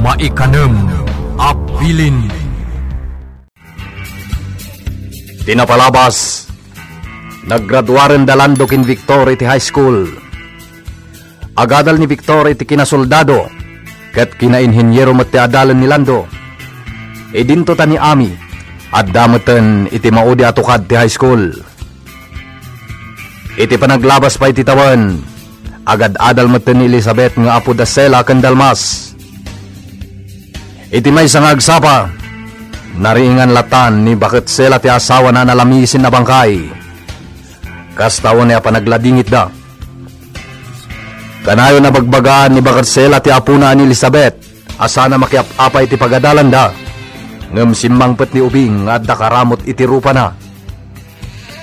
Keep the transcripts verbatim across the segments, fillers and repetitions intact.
Maikanem a bilin. Ti napalabas, naggraduaren da Lando ken Victor iti high school. Agadal ni Victor iti kinasoldado, ket kinainheniero met ti adalen ni Lando. Idinto ta ni Ami, adda meten iti maudi a tukad ti high school. Iti panaglabas pay ti tawen, agad-adal meten ni Elizabeth nga apo da Sela ken Dalmas. Iti maysa nga agsapa, nariingan latan ni Baket Sela ti asawana a nalamisin a bangkay. Kasta unay a panagladingitda. Kanayon a bagbagaan ni Baket Sela ti apona a ni Elizabeth a sana makiap-apay ti pagadalanda. Ngem simmangpet ni ubing nga adda karamut iti rupana.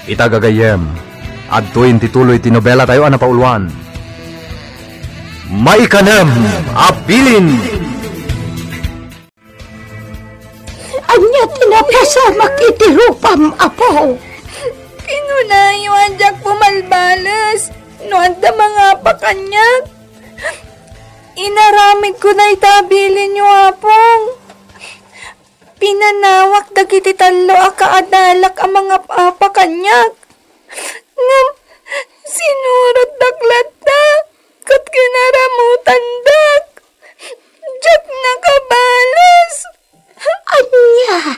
Ita gagayyem, adtoyen ti tuloy ti nobelatayo a napauluan. Maikanem a bilin. Ania ti napasamak iti rupam, Apo? Kinunayo a diak bumalbales no adda mangapa kaniak. Inaramidko dayta a bilinyo, Apong. Pinanawak dagiti tallo a kaadalak a mangap-apa kaniak. Ngem sinurotdak latta ket kinaramutandak. Diak nakabales. Ania?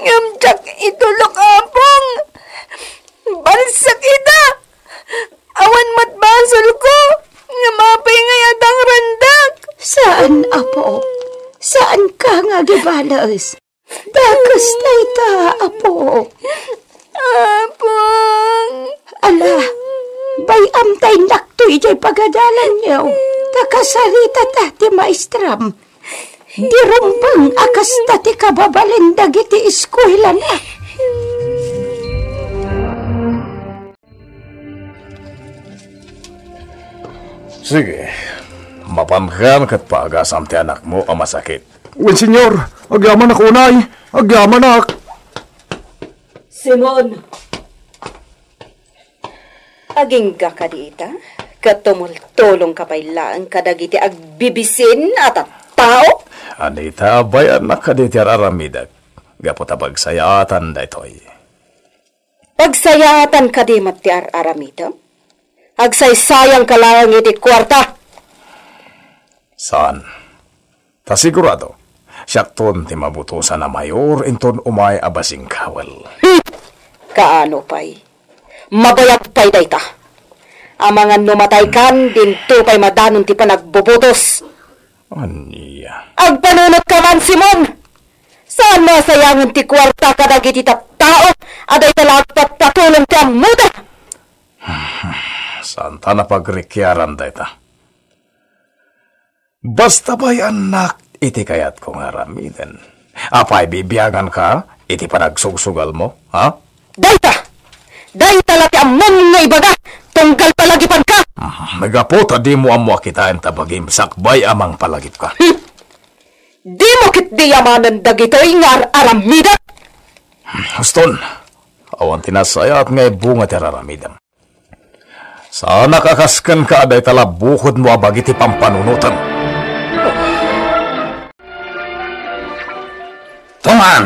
Ngem diak itulok, Apong. Balsek ita. Awan met basolko. Ngem apay ngay a dangrandak? Saan, Apo. Saanka nga agibales. Dakes dayta, Apo. Apong. Ala, bay-am ta innakto idiay pagadalanyo. Ta kasaritata ti maestram. Di rumbeng a kasta ti kababalin dagiti eskuelana. Sige, mapankan ket paagasam ti anakmo a masakit. Wen, Señor, agyamanak unay, agyamanak. Simon, agingga kadi ita, ket tumultulongka pay laeng kadagiti agbibisin a tattao? Anita, bay-annak kadi ti ar-aramidek, gapu ta pagsayaatan daytoy. Pagsayaatan kadi met ti ar-aramidem? Agsaysayangka laeng iti kuarta. Saan? Ta sigurado, siakton ti mabutosan a mayor inton umay a basingkawel. Hmm! Kaano pay? Mabayag pay dayta. Amangan no mataykan, dinto pay madanon ti panagbubutos. Ania? Agpanunotka man, Simon! Saan mo a sayangen ti kuarta kadagiti tattao a dayta la agpatpatulong ti ammoda? Saanta a pagrikiaran dayta. Basta bay-annak iti kayatko nga aramiden. Apay, bibianganka iti panagsugsugalmo, ha? Dayta! Dayta la ti ammom nga ibaga, tunggal palagipanka! Mm, gapu ta dimo ammo a kitaen ta bagim sakbay a mangpalagipka. Hmm. Dimo ketdi yamanen dagitoy nga ar-aramidek? Uston, awan ti nasayaat nga ibunga ti ar-aramidem. Saanak a kas kenka a dayta la bukodmo a bagi ti pampanunotem. Tungan,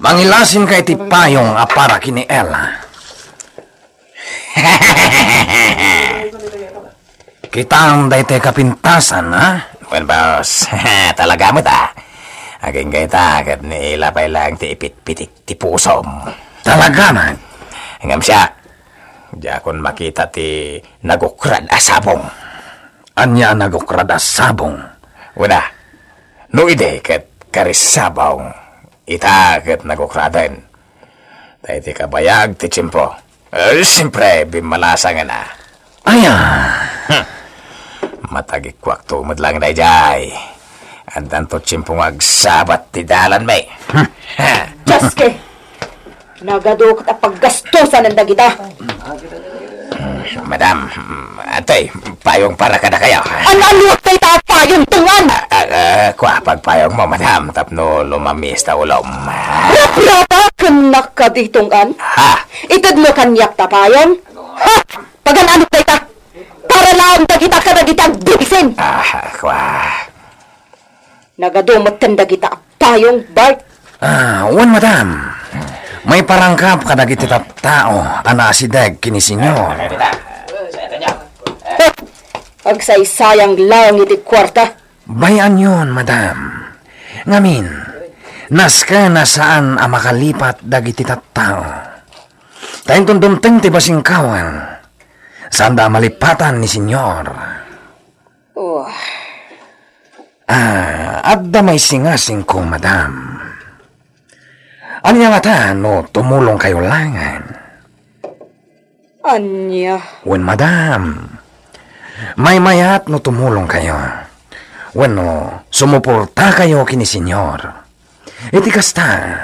mangilasinka iti payong a para ken ni Ella. Kitam daytoy kapintasan, ha? Wen, boss. Talaga met, a. Agingga ita, ket ni Ella pay laeng ti ipitpitik ti pusom. Talaga, man. Ngem siak, diakon makita ti nagukrad a sabong. Ania a nagukrad a sabong? Wen a, no idi ket karisabong, ita ket nagukraden. Daytoy kabayag ti tiempo. Eh, siempre, bimmalasang a. Aya! Hmm. Matagikuakto met laeng daydiay. Addanto tiempo nga agsabat ti dalanmi. Hmm. Ha! Dios ke! Nagadu ket a paggastosanen dagita. Hmm, madam, hmm, antoy, payong para kadakayo. An-anuak dayta a payong, Tungan? Ah, ah, ah, kua, pagpayongmo, madam, tapno lumamis ta ulom. Raprapa kennak kadi, Tungan? Ha? Itedmo kaniak ta payong? Ha? Pagan-anok dayta? Para laeng dagita kadagiti agbibisin. Ah, kua. Nagadu metten dagita a payong, Bart. Ah, wen, madam. Maiparangkap kadagiti tattao a naasideg ken ni Senyor. Agsaysayang laeng iti kuarta. Bay-anyon, madam. Ngamin, nasken a saan a makalipat dagiti tattao. Ta inton dumteng ti basingkawan, saanda a malipatan ni Senyor. Oh. Ah, adda maisingasingko, madam. Ania ngata no tumulongkayo laengen? Ania? Wen, madam. Maymayat no tumulongkayo. Wenno, sumuportakayo ken ni Senyor. Iti kasta,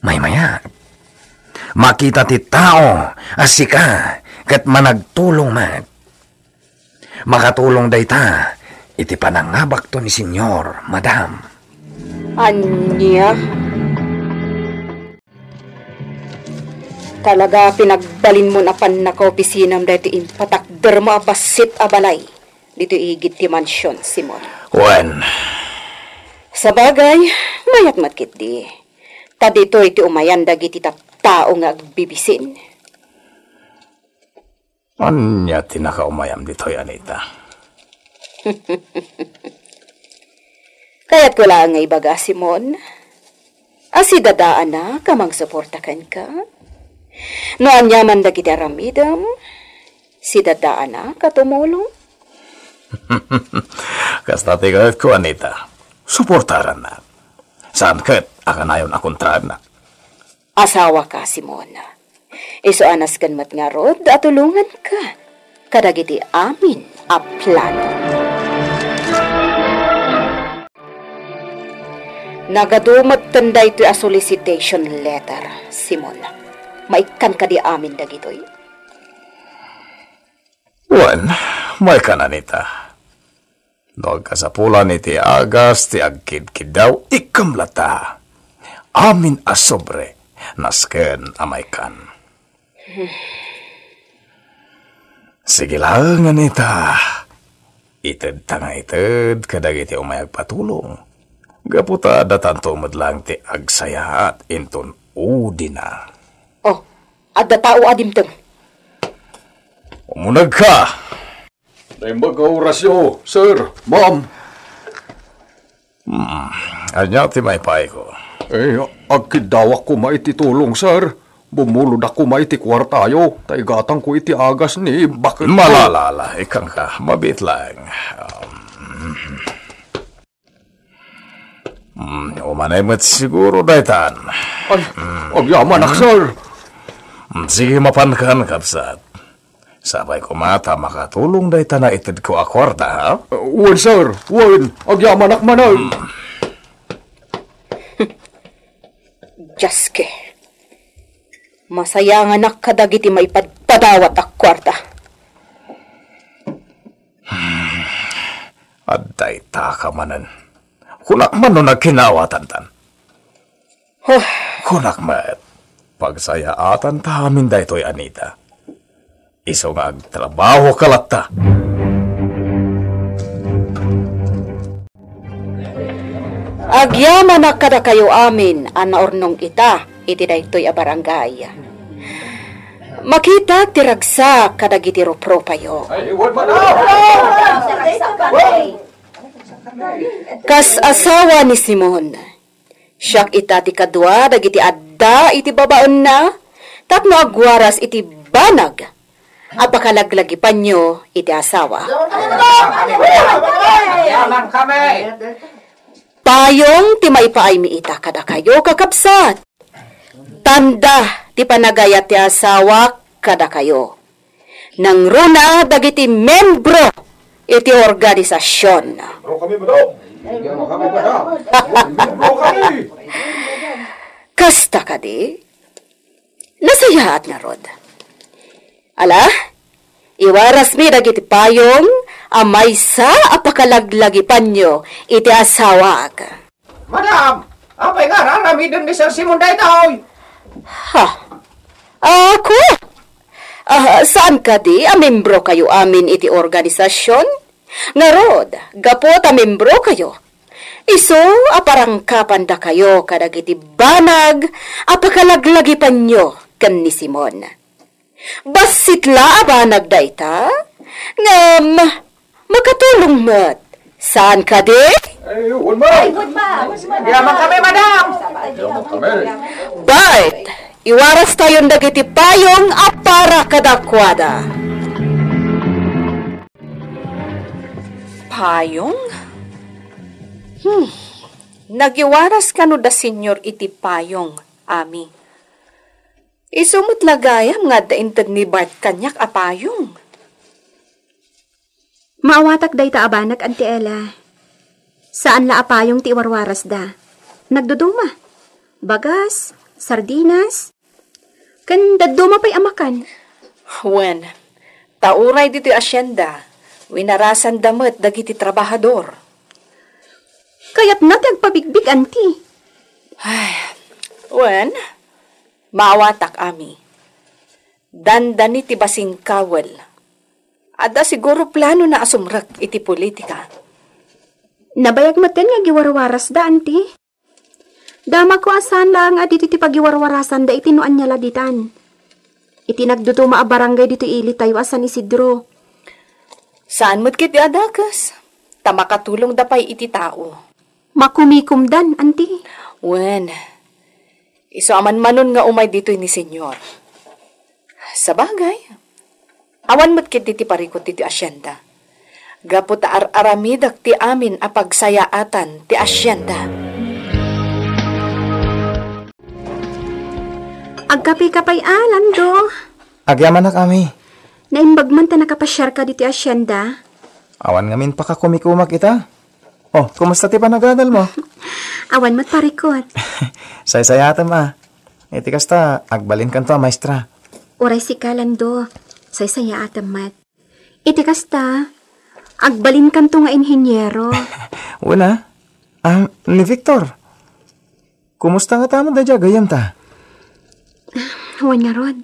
maymayat. Makita ti tao a sika ket managtulong met. Makatulong dayta iti panangabakto ni Senyor, madam. Ania? Talaga, pinagbalinmon a pannakaopisinam daytoy impatakdermo a bassit a balay ditoy igid ti mansion, Simon. Wen. Sabagay, mayat met ketdi. Ta ditoy ti umayan dagiti tattao nga agbibisin. Ania ti nakaumayam ditoy, Anita? Kayatko laeng nga ibaga, Simon, a sidadaanak a mangsuporta kenka. No aniaman dagiti aramidem, sidadaanak a tumulong. Kasta ti kayatko, Anita. Suportarannak. Saan ket a kanayon a kontraannak. Asawaka, Simon. Isu a nasken met ngarud a tulonganka kadagiti amin a plano. Nagadu metten daytoy a solicitation letter, Simon. Maikkan kadi amin dagitoy? Wen, maikkan, Anita. No agkasapulan iti agas ti agkidkiddaw, ikkan latta. Amin a sobre, nasken a maikkan. Sige laeng, Anita. Itedta nga ited kadagiti umay agpatulong. Gapu ta addatanto met laeng ti agsayaat inton udina. Oh, adda tao a dimteng. Umunegka! Naimbag a orasyo, sir, ma'am. Hmm, ania ti maipaayko? Eh, agkiddawak koma iti tulong, sir. Bumulodak koma iti kuartayo, ta igatangko iti agas ni baketko. Malala, ikkanka, mabiit laeng. Um, Hmm, umanay met siguro daytan. Ay, agyamanak, sir. Hmm, sige, mapankan, kabsat. Sapay koma ta makatulong daytan a itedko a kuarta, ha? Uh, wen, sir. Wen, agyamanak manen. Hmm. Dios ko. Masayanganak kadagiti maipadpadawat a kuarta. Adda itaka manen. Kunak man no nagkinaawatantan. Huh. Kunak met, pagsayaatanta amin daytoy, Anita. Isu nga agtrabahoka latta. Agyamanak kadakayo amin a naurnong ita iti daytoy a barangay. Makitak ti ragsak kadagiti rupropayo. Kas asawa ni Simon, siak ita ti kadua dagiti adda iti babaenna tapno agwaras iti banag a pakalaglagipanyo iti asawa. Payong ti maipaaymi ita kadakayo, kakabsat. Tanda ti panagayat ti asawak kadakayo. Nangruna dagiti membro iti organisasion. Membro kami, madam. Membro kami, madam. Membro kami. Kasta kadi? Nasayaat ngarud. Ala, iwarasmi dagiti payong a maysa a pakalaglagipanyo iti asawak. Madam, apay nga ar-aramiden ni Sir Simon daytoy? Ha? Ako? Ah, saan kadi a membro kayo amin iti organisasion? Ngarud, gapu ta membro kayo, Isu a parangkapandakayo kadagiti banag a pakalaglagipanyo ken ni Simon. Bassit la a banag dayta, ngem makatulong met. Saan kadi? Ay, wen, ma'am. Ay, wen, ma'am. Yaman kami, madam. Yaman kami. Bart, iwaras tayon dagiti payong a para kadakuada. Payong? Hmm. Nagiwaras kano da Señor iti payong, Ami. Isu met la gayam nga adda inted ni Bart kaniak a payong. Maawatak dayta a banag, Auntie Ella. Saan la a payong ti iwarwarasda. Nagduduma. Bagas, sardinas, ken dadduma pay a makan. Wen, ta uray ditoy asienda, winarasanda met dagiti trabahador. Kayatna ti agpabigbig, Auntie. Ay, wen, maawatak, Ami. Dandani ti basing kawel. Adda siguro planona a sumrek iti politika. Nabayag met nga agiwarwarasda, Auntie. Damagko a saan laeng a ditoy ti pagiwarwarasanda iti no ania la ditan. Iti nagduduma a barangay ditoy ilitayo a San Isidro. Saan met ketdi a dakes, ta makatulongda pay iti tao. Makumikomdan, Auntie. Wen, isu a manmanon nga umay ditoy ni Señor. Sabagay, awan met ketdi ti parikut ditoy asienda. Gapu ta ar-aramidek ti amin a pagsayaatan ti asienda. Agkapeka pay a, Lando? Agyamanak, Ami. Naimbag man ta nakapasiarka ditoy asienda? Awan ngamin pakakumikumak ita. Oh, kumusta ti panagadal mo? Awan met parikut. Saysayaatem a. Iti kasta, agbalinkanto a maestra. Uray sika, Lando. Saysayaatem met. Iti kasta, agbalinkanto nga inhiniero. Wen a. Ah, ni Victor. Kumusta ngata met daydiay a gayyemta? Wen ngarud.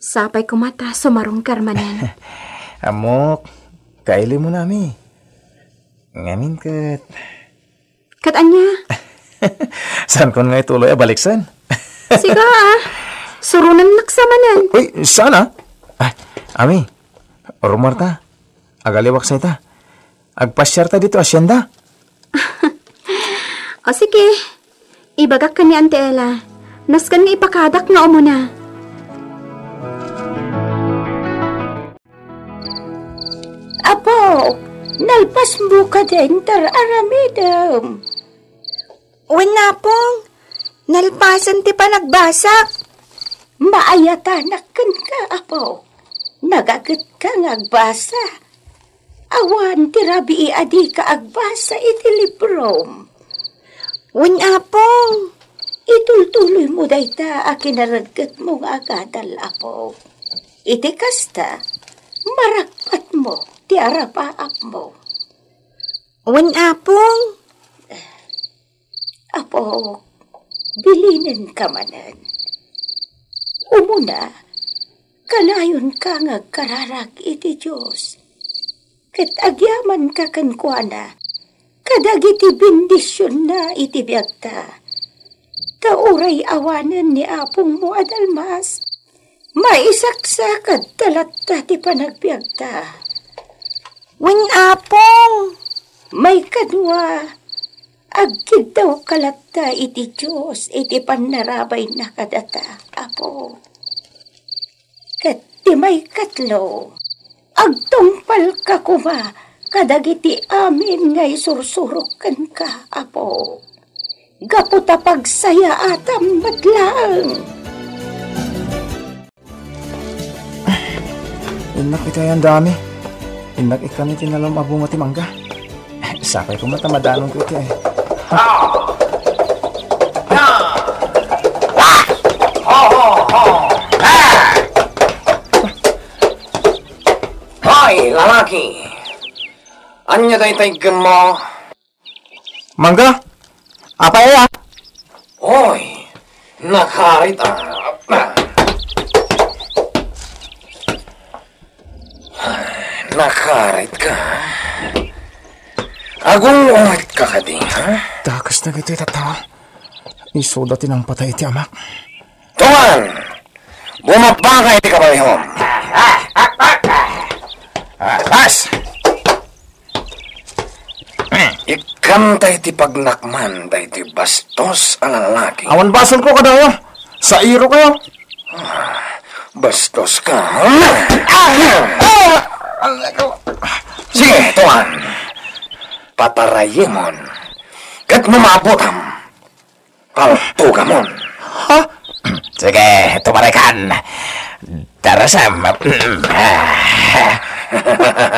Sapay koma ta sumarungkar manen. Ammok, kailimonami. Ngamin ket. Ket ania? Saankon nga ituloy a baliksen? Siga, ah. Suronennak sa manen. Uy, saan a? Ay, Ami, rummuarta. Agaliwak sa ita. Agpasiarta ditoy asienda. O sige, ibagak ken ni Auntie Ella. Nasken nga ipakadak nga umuna. Apo, nalpasmo kadin ti ar-aramidem? Wen, Apong, nalpasen ti panagbasak. Maayatanak kenka, Apo. Nagagetka nga agbasa. Awan ti rabii a dika agbasa iti librom. Wen, Apong, itultuloymo dayta a kinareggetmo nga agadal, Apo. Iti kasta, maragpatmo ti arapaapmo. Wen, Apong. Apo, bilinenka manen. Umuna, kanayonka nga agkararag iti Dios, ket agyamanka kenkuana kadagiti bendisionna iti biagta. Ta uray awanen ni apongmo a dalmas, maisaksakat ta latta ti panagbiagta. Wen, Apong, maikadua, agkiddawka latta iti Dios iti pannarabayna kadata, Apo. Ket ti maikatlo, agtungpalka koma kadagiti amin nga isursurok kenka, Apo, gapu ta pagsayaatam met laeng. Innak iti ayan dami. Innak ikkan iti nalum a bunga ti mangga. Sapay koma ta madanonko iti ay. Hoy, lalaki! Ania dayta iggemmo? Mangga? Apay aya? Oy, nakarit a. Nakarit ka. Agung-unget ka kadi, ha? Dakes dagitoy tattao. Isuda ti nangpatay iti amak. Tuan! Bumaba ka iti kabalihom. Ah, bas! Ikkanta iti pagnakman daytoy bastos a lalaki. Awan basolko kadayo. Sairo kayo. Ah, bastos ka, ha? Ah! Ah! Sige, tuan. Patarayemon. Ket no maabutam, paltugamon. Ha? Sige, tumarayakan. Darasam.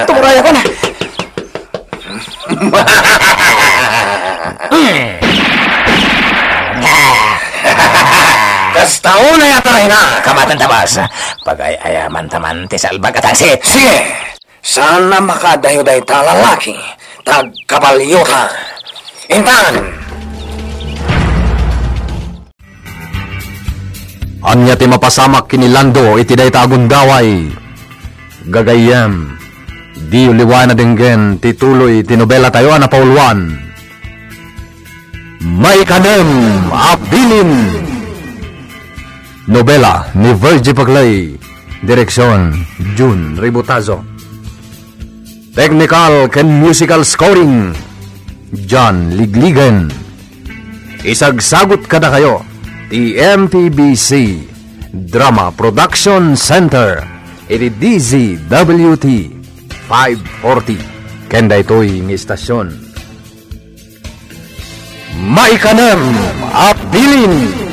Tumarayakon. Kasta unay a tarayna. Kamatan ta, bas. Pagay-ayaman ta man ti salbag a tangsit. Sige. Saan a makadayo dayta a lalaki, ta agkabalio ta. Intan! Ania ti mapasamak ken ni Lando iti dayta a gundaway? Gagayyem, diyo liwayan a denggen ti tuloy ti nobelatayo a napauluan. Maikanem a Bilin. Nobela ni Virgie Paclay. Direksyon, Jun Ributazo. Technical ken musical scoring, John Ligligen. Isagsagut kadakayo ti M P B C Drama Production Center iti D Z W T five forty ken daytoy nga istasyon. Maikanem a Bilin.